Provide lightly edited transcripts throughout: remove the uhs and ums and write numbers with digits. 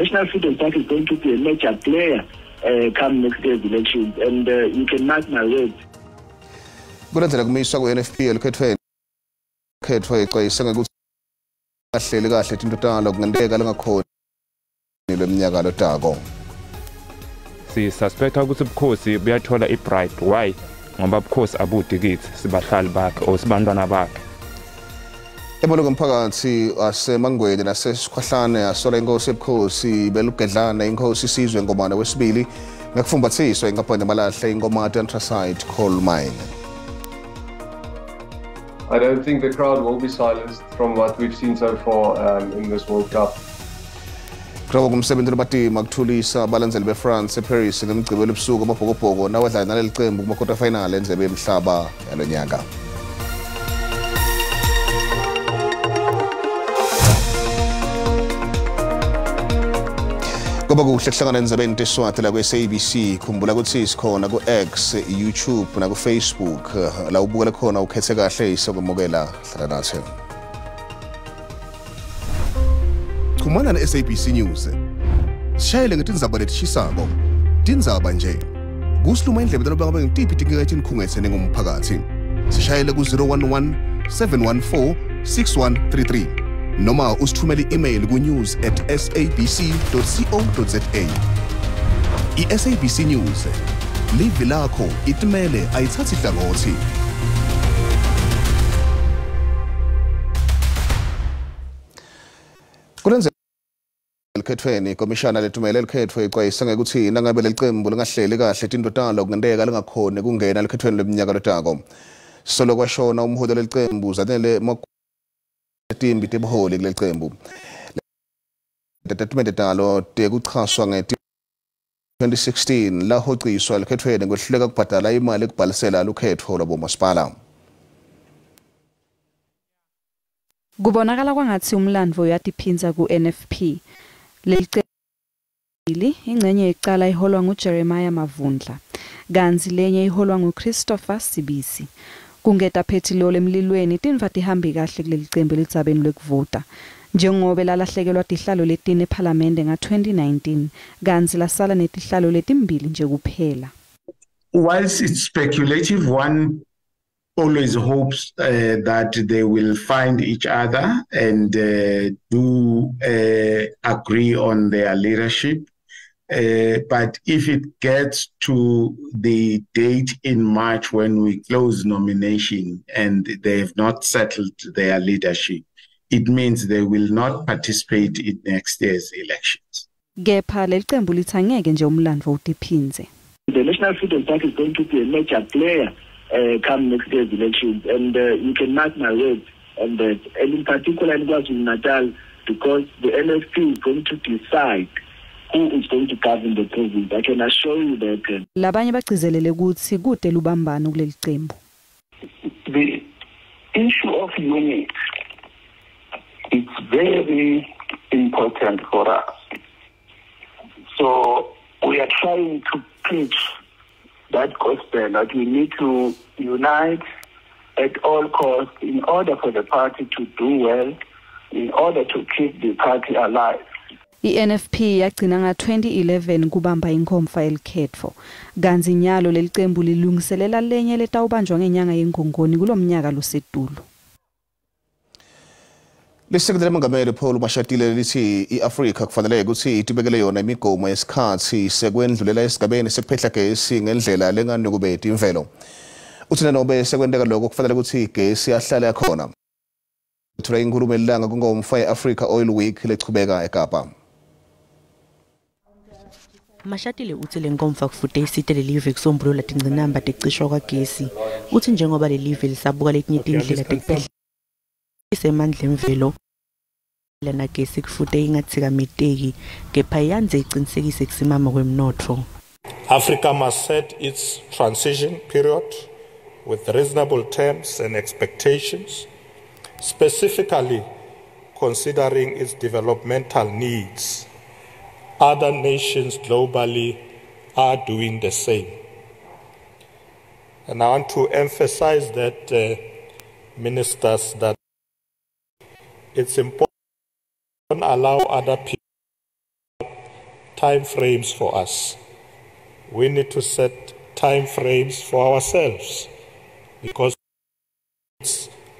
National Freedom Party is going to be a major player come next year's elections, and you can mark my words. Kulandzela kumiswa kwe-NFP elukhethweni khetfo ecwayise ngekutsi kahleli kahle tinto talo kungenteka lingakhoni lweminyaka lotako. Sisuspecta ukuthi ubukhosi buyathola i-bribe. Why? Ngoba ubukhosi abudi kithi, sibahlali bakhe or sibantwana bakhe. Emalungu emphakathi aseMangweni naseSikhwahlane asola inkosi ebukhosi belugedlana inkosi Sizwe Ngomane wesibili ngekufumbathiswa inkampani yamalahle iNkomati Anthracite Coal Mine. I don't think the crowd will be silenced from what we've seen so far in this World Cup. Kuhloko kumsebenzi lomatima kuthulisa abalandzeli beFrance eParis ngemgcibelo ebusuku amabhokobhoko nawadlala naleli cembu kuma-quarter final endzebe yemhlaba yalonyaka. Kuba kuhle kuhlangana endzabeni teswati la kwe-SABC. Khumbula ukuthi sikhona ku-X, YouTube naku-Facebook. La ubukele khona ukhethe kahle isokwemukela hlala nathi. Chumana ne-SABC News. Sishayele ngetindzaba letishisako. Tindzaba nje. Kusiluma indlebe taloba ngabe ngitiphi tinkinga etinikhungethe ningumphakathi. Sishayele ku-011 714 6133 noma usithumele i-email ku-news@sabc.co.za. I-SABC News. Livi lakho itimele ayithathi hlangothi. Kulenze elikhethweni ikomishana letumele elikhetfo icwayise ngekuthi nangabe lelicembu lingahleli kahle tinto talo kungenteka lingakhoni kungena elikhethweni leminyaka lotako. Solo kwashona umholi lelicembu Zanele timbi tebuholi kuleli cembu. Tetatimende talo tekuchaswa nge-2016 lahociswa elikhethweni kwehluleka kubhadala imali ekubhalisela lukhetfo lwabomasipala. Kubonakala kwangathi umlandvo uyatiphindza ku-NFP. Leli cembu ingcenye yekucala iholwa nguJeremiah Mavundla, kantsi lenye iholwa nguChristopher Sibisi. Kungeta phethiloli emlilweni tintfo atihambi kahle kuleli cembu elidzabeni lwekuvota. Njengobe lalahlekelwa tihlalo letine ephalamende nga-2019 kantsi lasala netihlalo letimbili nje kuphela. Whilst it's speculative, one always hopes that they will find each other and do agree on their leadership. But if it gets to the date in March when we close nomination and they have not settled their leadership, it means they will not participate in next year's elections. Kepha leli cembu lithi angeke nje umlandvo utiphindze. The National Freedom Party is going to be a major player come next year's elections, and you can mark my words on that. And in particular in KwaZulu-Natal, because the NFP is going to decide who is going to govern the province. I can assure you that. Labanye bagcizelele kutsi kute lubambano kuleli cembu. The issue of unity is very important for us. So we are trying to preach that gospel that we need to unite at all costs in order for the party to do well, in order to keep the party alive. I-NFP yagcina nga-2011 kubamba inkhomfa elikhetfo. Kantsi nyalo leli cembu lilungiselela lenye letawubanjwa ngenyanga yengongoni kulomnyaka losetulu. Lisekela lemongameli Paul Mashatile lithi iAfrika kufanele ukuthi itibekele yona imigomo yesikhathi sekwendlulela esigabeni sekuphehla gesi ngendlela lenganukubeti imvelo. Uthi nanobe sekwenteka lokho kufanele ukuthi igesi ahlale khona. Uthola inkulumo elanga kungomfa yeAfrica Oil Week lechubeka eKapa. Mashatile uthi lenkomfa kufute isite lelive kusombulula tingcinamba tekucishwa kwagesi. Uthi njengoba lelive lisabuka letinye tindlela tekuphehla isemandla emvelo lana gesi kufute ingatsikamiteki kepha yandze icinisekise kusimama kwemnotfo. Africa must set its transition period with reasonable terms and expectations, specifically considering its developmental needs. Other nations globally are doing the same. And I want to emphasize that, ministers, that it's important to allow other people time frames for us. We need to set time frames for ourselves because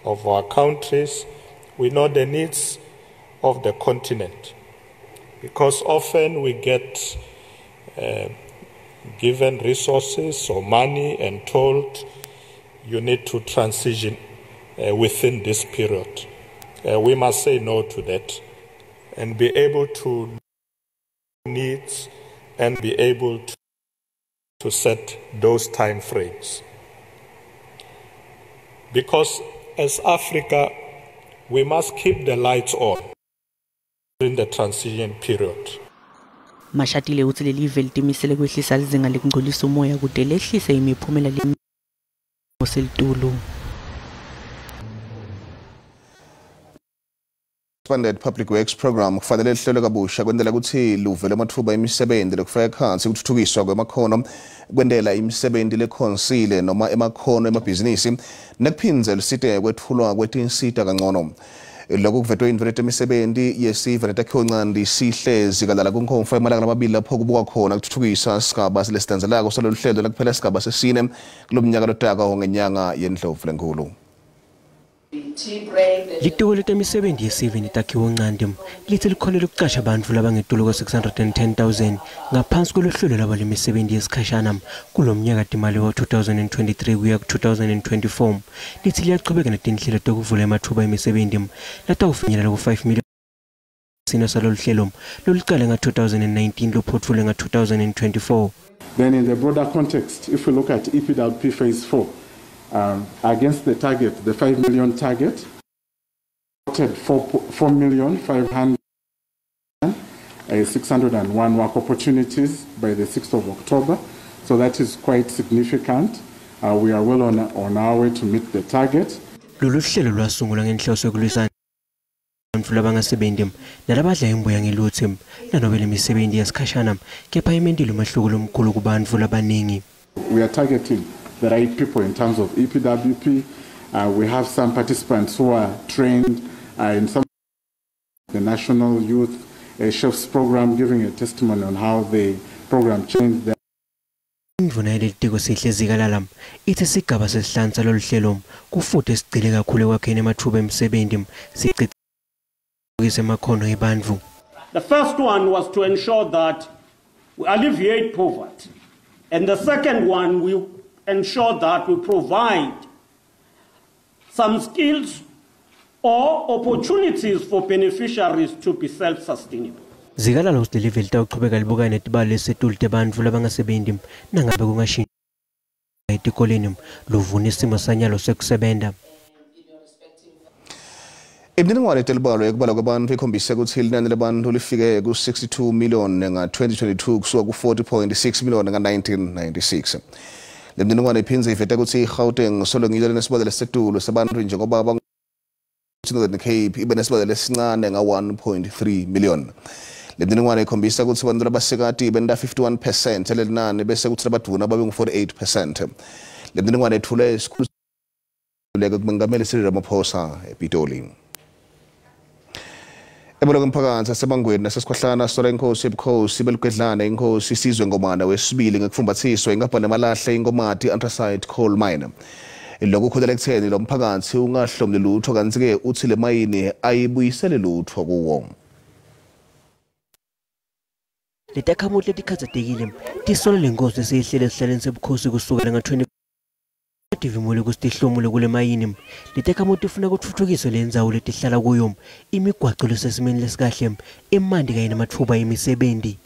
of our countries, we know the needs of the continent. Because often we get given resources or money and told you need to transition within this period. We must say no to that and be able to needs and be able to set those time frames. Because as Africa, we must keep the lights on during the transition period. Mashatile utsi lelive litimisele kwehlisa lizinga lekungcolisa umoya kute lehlise imiphumela leselitulu. Expanded Public Works Program kufanele lihlelwe kabusha kwentela kutsi luvele amatfuba emisebenti lokufaka ekhatsi kutfutfukiswa kwemakhono kwentela imisebenti lekhonsile noma emakhono emabhizinisi nekuphindze lisite kwetfulwa kwetinsita kangcono. Lokhu kuvetwe indvuna yetemisebenti yesive netakhiwonchanti Sihle Zikalala kunkhomfa emalanga lamabili lapho kubukwa khona kutfutfukisa sigaba lesilandzelako salolu hlelo lakuphela sigaba sesine kulomnyaka lotako ngenyanga yeNdlovu lenkulu. Litiko letemisebenti yesive netakhiwonchanti litsi likholelwa ukucasha abantu labangetulu kwa-610,000 ngaphansi kweluhlelo lwabo lwemisebenti yesikhashana kulo mnyaka timali wa-2023 kuya ku-2024. Litsi liyachubeka netinhlelo tekuvula ematfuba emisebenti latawufinyelela ku-5 million sino salolu hlelo lolucale nga-2019 luphotfulwe nga-2024. Then in the broader context, if we look at EPWP Phase 4, against the target, the 5 million target, 4,500,601 work opportunities by the 6th of October. So that is quite significant. We are well on our way to meet the target. Lolu hlelo lwasungulwa ngenhloso yokulwisana bantfu labangasebenti nalabadla imbuya ngelutsi nanobe lemisebenti yesikhashana kepha imentile umehluko lomkhulu kubantfu labaningi. We are targeting the right people in terms of EPWP. We have some participants who are trained in some the National Youth Chefs Program, giving a testimony on how the program changed their. Indvuna yelitiko Sihle Zikalala itsi sigaba sesihlanu salolu hlelo kufute sigcile kakhulu ekwakheni ematfuba emisebenti sicikise emakhono ebantfu. The first one was to ensure that we alleviate poverty, and the second one, we ensure that we provide some skills or opportunities for beneficiaries to be self-sustainable. Zikalala utsi lelive litawuchubeka libukane netibalo lesisetulu tebantfu labangasebenti nangabe kungashintji etikoleni luvuna isimo sanyalo sekusebenta. Imininingwane yetelibalo yekubalwa kwebantfu ikhombise kutsi linani lebantfu lifike ku-62 million nga-2022 kusuka ku-40.6 million nga-1996. Le mininingwane iphindze ivete kutsi iGauteng solo ngiyo lenesibalo lesisetulu sebantfu njengoba Northern Cape ibe nesibalo lesincane nga-1.3 million. Le mininingwane ikhombisa kutsi bantfu labasikati benta 51% lelinani bese kutsi labadvuna babe ngu-48%. Le mininingwane etfulwe esikhulu kumengameli Cyril Ramaphosa ePitoli. Emalungu emphakathi aseBangweni naseSikhwahlana asola inkosi yebukhosi beLugedlane inkosi Sizwe Ngomane wesibili ngekufumbathiswa inkampani yamalahle iNkomati Anthracite Coal Mine. Lokhu kukholela ekutheni lo mphakathi ungahlomuli lutho kantsi-ke utsi le mayini ayibuyisele lutho kuwo. Letakhamuti letikhatsatekile tisola lenkosi leseyihlele esihlaleni sebukhosi kusukela nga-20 tivimule kutsi tihlomule kule mayini. Letakhamuti tifuna kutfutfukiswa lendzawo letihlala kuyo, imigwaco lesesimeni lesikahle, emanti kanye nematfuba emisebenti.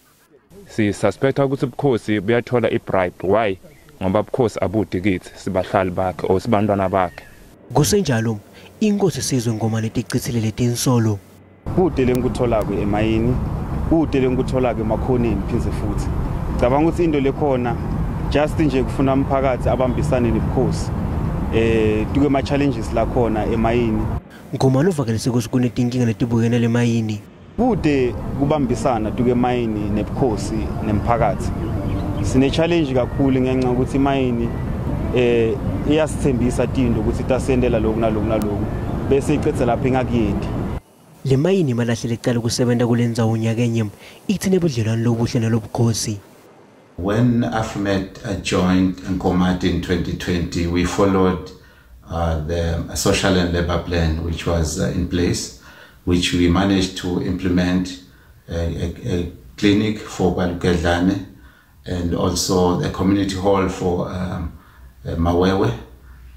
Si-suspecta ukuthi ubukhosi buyathola i-bribe. Why? Ngoba ubukhosi abudi kithi sibahlali bakhe or sibantwana bakhe. Kusenjalo inkosi Sizwe Ngomane ticitsile letinsolo. Kude lengikutholako emayini, kude lengikutholako emakhoneni phindze futhi. Cabanga ukuthi into lekhona just nje kufuna umphakathi abambisane nebukhosi. Tuke ma challenges la khona emayini. Ngomane uvakalise kutsi kunetinkinga letibukene lemayini. Kude kubambisana tuke emayini nebukhosi nemphakathi. Sine challenge kakhulu ngenxa ukuthi imayini iyasithembisa tinto ukuthi itasendela lokhu naloku naloku bese icethe lapha ingakuyenti. Le mayini malahle lecala kusebenta kulendzawo nyakenye ithi nebudlelwano lobuhle nalobukhosi. When Afrimat joined Nkomati in 2020, we followed the social and labor plan which was in place, which we managed to implement a clinic for Balugedlane and also the community hall for Mawewe.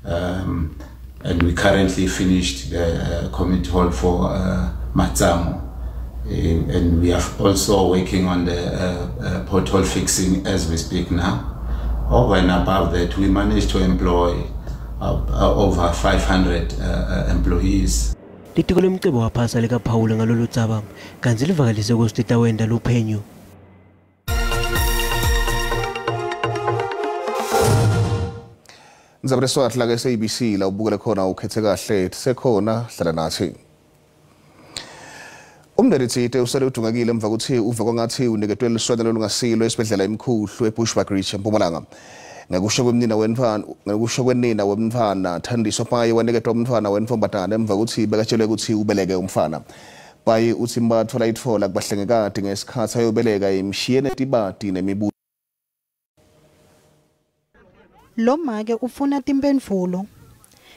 And we currently finished the community hall for Matsamo. And we are also working on the pothole fixing as we speak now. Over and above that, we managed to employ over 500 employees. Litiko lemcebo waphasa likaPhawula ngalolu dzaba kantsi livakalise kutsi litawenta luphenyo. Ndzaba leswati la ke-SABC la ubukele khona ukhethe kahle sekhona hlala nathi. Umndeni tsite usele udungakile emva kutsi uve kwangathi uniketwe luswane lolungasilo esibhedlela emkhuhlu eBushbuckridge eMpumalanga. Ngekusho kwenina wemntfwana Thandiswa Payi waniketwa umntfwana wentfombatana emva kutsi bekatshelwe kutsi ubeleke umfana. Payi utsi mbatfo layitfola kubahlengikati ngesikhatsi ayobeleka imshiye netibati nemibuto. Lo make ufuna timphendvulo.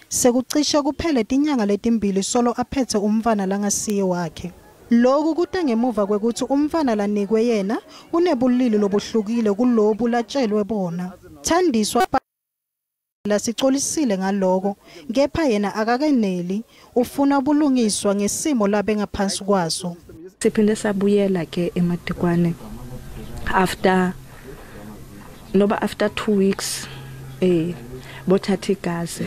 Sekucishe kuphele tinyanga letimbili solo aphethe umfana langasiye wakhe. Lokhu kuta ngemuva kwekutsi umfana lanikwe yena unebulili lobuhlukile kulobu latshelwe bona. Thandiswa lasicolisile ngaloko kepha yena akakeneli, ufuna bulungiswa ngesimo labe ngaphansi kwaso. Siphinde sabuyela ke eMatikwane after 2 weeks bothatha igazi.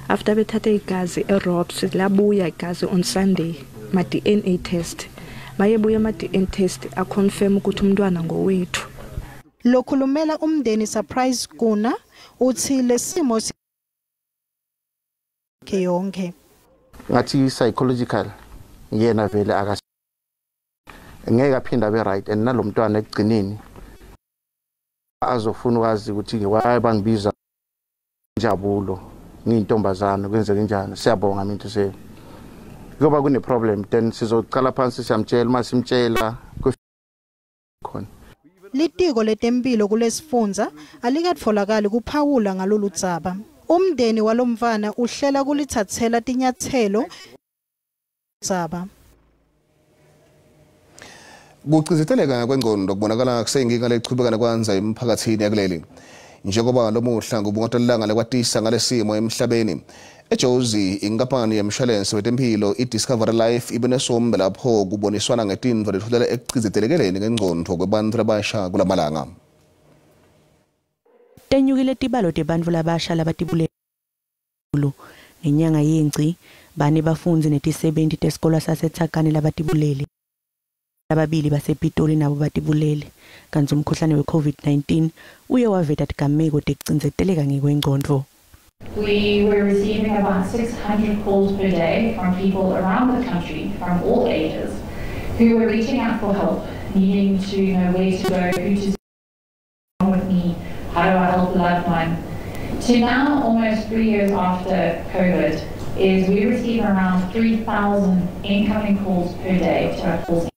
After bethatha igazi eRobs labuya igazi on Sunday ma DNA test. Mayebuya ma DNA test a confirm ukuthi umntwana ngowethu. Lokhulumela umndeni Surprise Kuna uthi lesimo yonke ngathi psychological yena vele ngeke aphinda abe right, and nalomntwana ekugcineni azofuna ukwazi ukuthi why bangibiza njabulo ngiyintombazana kwenzeke njani. Siyabonga mina se ngoba kune problem then sizocala phansi siyamtshela masimtshela khona. Litiko letempilo kulesifundza alikatfolakali kuphawula ngalolu dzaba. Umndeni walomfana uhlela kulithathela tinyathelo dzaba. Kucindzeteleka kwengqondo kubonakala kuseyinkinga lechubeka nekwanza emphakathini yakuleli. Njengoba lomuhla ngubungota lilanga lekwatisa ngalesimo emhlabeni. EJozi inkampani yemshwalense wetempilo iDiscovery Life ibe nesombe lapho kuboniswana ngetintfo letholela ekucindzetelekeleni ngengqondo kwebantfu labasha kulamalanga. Tenyukile tibalo tebantfu labasha labatibulele ngenyanga yengci bane bafundzi netisebenti tesikolo saseThakane labatibulele. Lababili basePitoli nabo batibulele kantsi umkhuhlane we-COVID-19 uye waveta tigameko tekucindzeteleka ngekwengcondvo. We were receiving about 600 calls per day from people around the country, from all ages, who were reaching out for help, needing to know where to go, who to wrong with me, how do I help a loved one. To now, almost 3 years after COVID, is we receive around 3,000 incoming calls per day to our calls.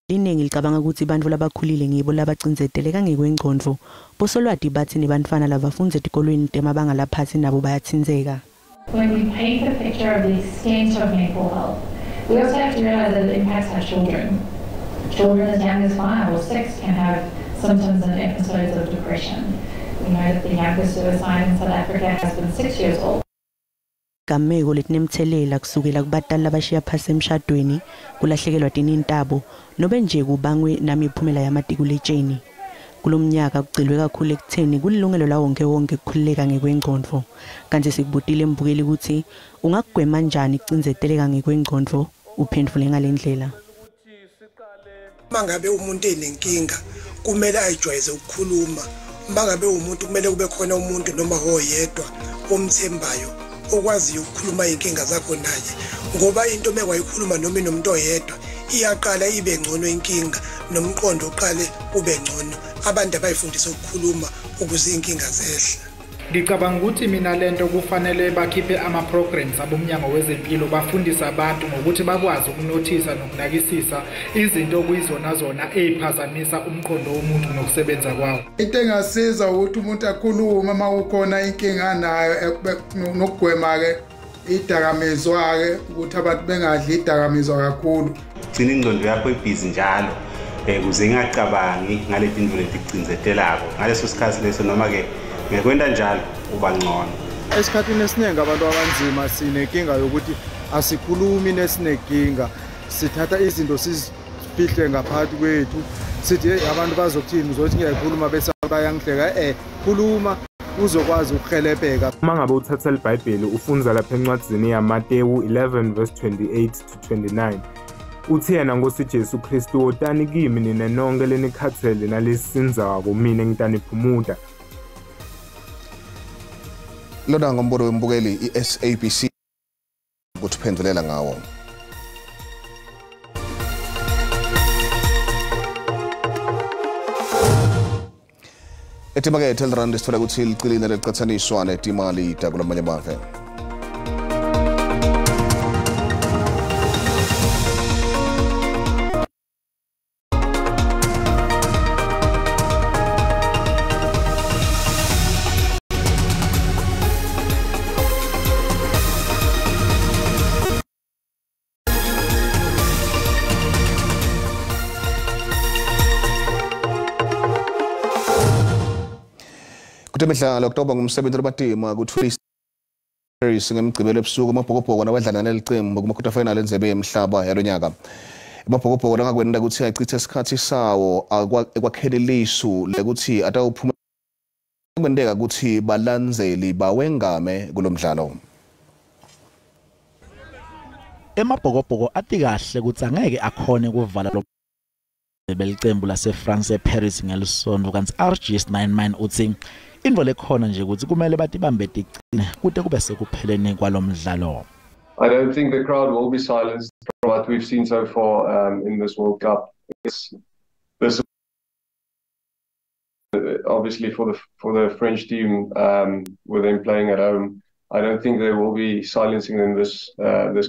Liningi licabanga ukuthi bantfu labakhulile ngibo labacindzeteleka ngekwengcondvo. Bosolwati batsi nebantfwana labafundza etikolweni temabanga laphasi nabo bayatsintseka. When we paint the picture of the extent of mental health, we also have to realize that it impacts our children. Children as young as 5 or 6 can have symptoms and episodes of depression. We know that the youngest suicide in South Africa has been 6 years old. Gameko letinemtselela kusukela kubatali labashiya phasi emshadweni, kulahlekelwa tinintabo nobe nje kubangwe namiphumela yamatikuletsheni. Kulomnyaka kugcilwe kakhulu ekutheni kulilungelo lawonke wonke kukhululeka ngekwengcondvo. Kantsi sikubutile embukeli kutsi ungakugwema njani kucindzeteleka ngekwengcondvo, uphendvule ngalendlela. Mangabe umuntu enenkinga kumele ayijwayeze ukukhuluma. Mangabe umuntu kumele kube khona umuntu noma oyedwa omthembayo okwaziyo ukukhuluma inkinga zakho naye, ngoba into mekwayikhuluma noma inomuntu oyedwa iyaqala ibe ngcono inkinga, nomqondo uqale ube ngcono. Abantu abayifundise ukukhuluma ukuze inkinga zehle. Ngicabanga ukuthi mina lento kufanele bakhiphe ama-programs abomnyango wezempilo, bafundise abantu ngokuthi bakwazi ukunothisa nokunakisisa izinto okuyizona zona eziphazamisa umqondo womuntu nokusebenza kwawo. Into engasiza ukuthi umuntu akhulume uma kukhona inkinga anayo, nokugwema-ke idakamizwa-ke, ukuthi abantu bengadli idakamizwa kakhulu. Gcina ingqondo yakho ibhizi njalo, ukuze ingacabangi ngale tinto leticindzetelako ngaleso sikhathi leso, noma-ke ngekwenta njalo uba ngcono. Esikhathini esiningi abantu abanzima sinenkinga yokuthi asikhulumi nesinenkinga, sithatha izinto sizifihle ngaphakathi kwethu, sithi hey, abantu bazokuthini, uzothi ngiyayikhuluma bese bayangihleka. Khuluma uzokwazi ukuhelebheka. Uma ngabe uthatha iBhayibheli ufunza lapha encwadzini yaMatewu 11 verse 28 to 29, uthi yena Nkosi Jesu Kristu, wotani kimi nina nonke lenikhathele nalesinzako, mina ngitaniphumuta. Lona ngombono wembukeli i-SABC kutiphendulela ngawo. Etimakethe elirandi sithola ukuthi liqinile liqhathaniswa netimali takulamanye amave. Kutemidlalo October ngumsebenzi lobatima kuthulisa ngemgcibelo ebusuku amabhokobhoko nawadlala nelicembu kuma-quarter final endzebe yemhlaba yalonyaka. Amabhokobhoko langakwenda ukuthi achithe isikhathi sawo ekwakheni lisu lekuthi atawuphuma kwenteka ukuthi balandzeli bawengame kulomdlalo. Emabhokobhoko ati kahle ukuthi angeke akhone ukuvala lo belicembu lase-France eParis ngelisonto, kanti RG 99 uthi into lekhona nje ukuthi kumele batibambe ticine kute kube sekupheleni kwalomdlalo. I don't think the crowd will be silenced from what we've seen so far in this World Cup. It's this obviously for the French team, with them playing at home, I don't think they will be silencing them this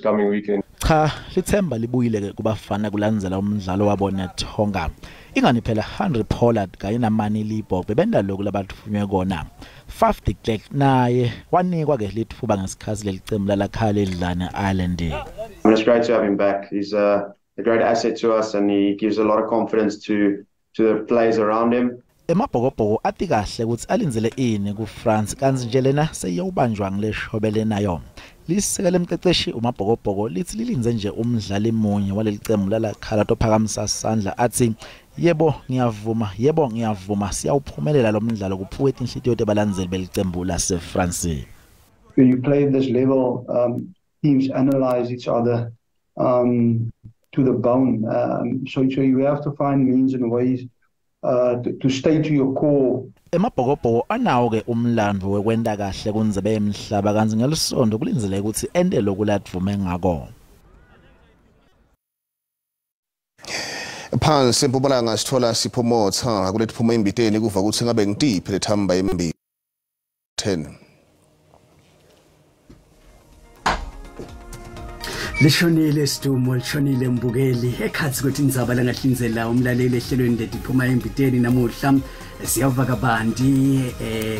coming weekend. Cha, lithemba libuyile ke kubafana kulandzela umdlalo wabo neTonga. Ingani phela Henry Pollard kanye naMani Libbok bebenda lokhu labathunywe kona. Faf de Klerk naye wanikwa ke lithuba ngesikhathi lelicembu lalakhala ledlana Ireland. I mean, it's great to have him back. He's a great asset to us and he gives a lot of confidence to the players around him. Emabhokobhoko ati kahle ukuthi alindzele ini kuFrance, kanti nje lena seyiyawubanjwa ngileshobele nayo. Liseka lemqeqeshi umabhokobhoko lithi lilinze nje umdlali munye walelicembu lalakhala tophakamisa sandla athi yebo ngiyavuma, yebo ngiyavuma, siyawuphumelela lo mdlalo kuphuke inhlitiyo tebalandzeli belicembu laseFrance. When you play at this level, teams analyze each other to the bone. So you have to find means and ways to stay to your core. Emabhokobhoko anawo ke umlando wekwenta kahle kundzebe yemhlaba, kanti ngelisonto kulindzeleke ukuthi ente lokuladvume ngako. Phansi eMpumalanga sithola Sipho Motha kulethi phuma imbiteni kuva ukuthi ngabe ngitiphi lethamba embi 10. Lishonile sidumo, lishonile mbukeli ekhathi ukuthi indzaba langahlinzela umlaleli ehlelweni letiphuma embiteni namuhla siyava kabanti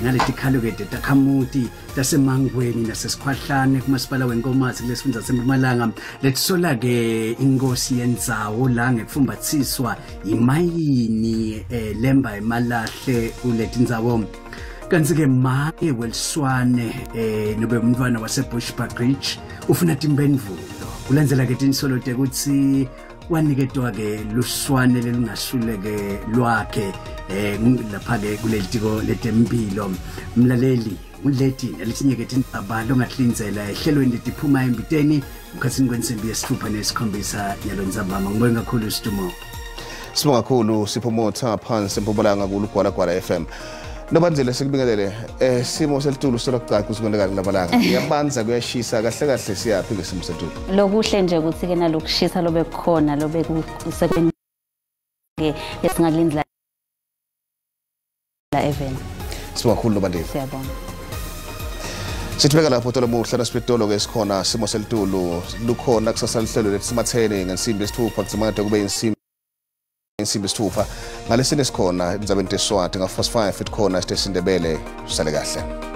ngaletikhalo ke takhamuti tasemangweni nasesikhwahlane kumasipala wenkomazi kulesifundza sempumalanga letisola ke inkosi yendzawo la ngekufumbathiswa imayini lemba emalahle kuletindzawo. Kanti ke make weliswane nobe umntwana waseBushbuckridge ufuna timphendvulo kulandzela ke tinsolo tekuthi waniketwa ke luswane lelungasuleke lwakhe lapha ke kulelitiko letempilo. Mlaleli uleti naletinye ke tindzaba longahlinzela ehlelweni letiphuma embiteni mkhathini kwensimbi 6:07 yalondzabama. Ngibonga kakhulu Sidumo. Sibonga kakhulu Sipho Motha phansi eMpumalanga kuLugwalagwala FM. Nobanzile sikubingelele simo selitulu solokucaca usikonekala kulamalanga. Iyabanza kuyashisa kahle kahle siyaphi ngesimo selitulu. Lokuhle nje ukuthi ke nalokushisa lobe kukhona lobe kusekweni ke esingakulindla even. Sibonga kakhulu Nobandile. Siyabonga. Sithibeka lapho tolomuhla nasipitolo ke sikhona simo selitulu lukhona kusasa lihlelo letisimatheni ngensimbi yesithupha kudzimate kube insimbi yesithupha ngalesine sikhona endzabeni teswati nga-5 ikhona sitesindebele. Sale kahle.